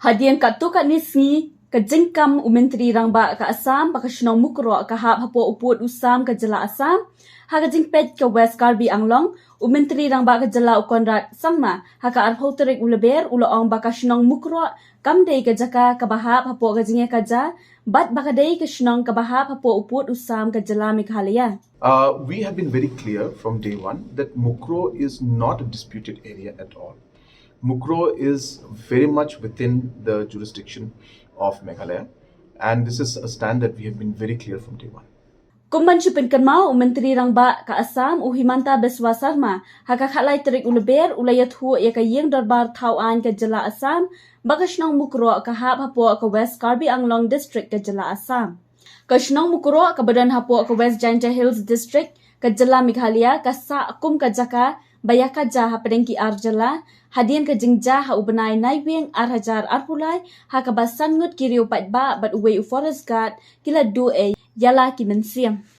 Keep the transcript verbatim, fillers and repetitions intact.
Hadien katto katne sngi, ka jingkam u Myntri Rangbah ka Assam ba ka shnong Mukroh ka hap hapoh u pud u sam ka jylla Assam. Ha ka jingpeit ka West Karbi Anglong, u Myntri Rangbah ka jylla u Conrad Sangma, ha ka arphew tarik u Lber, u la ong ba ka shnong Mukroh kam dei ka jaka kaba hap hapoh ka jingïakajia, bad ba ka dei ka shnong kaba hap hapoh u pud u sam ka jylla Meghalaya. Uh, we have been very clear from day one that Mukroh is not a disputed area at all. Mukroh is very much within the jurisdiction of Meghalaya, and this is a stand that we have been very clear from day one. Kum ban shu pynkynmaw, u Myntri Rangbah ka Assam, u Himanta Biswa Sarma, ha ka khatlai tarik u Lber, u la ïathuh ïa ka Ïing Dorbar Thaw Aiñ ka jylla Assam ba ka shnong Mukroh ka hap hapoh ka West Karbi Anglong District ka jylla Assam. Ka shnong Mukroh kaba don hapoh ka West Jaintia Hills District ka jylla Meghalaya ka sah kum ka jaka ba ïakajia hapdeng ki ar jylla, hadien ka jingjia ha u bnai Naiwieng ar hajar arphew lai, ha kaba san ngut ki riew paidbah bad uwei u forest guard ki la duh ei ïa la ki mynsiem.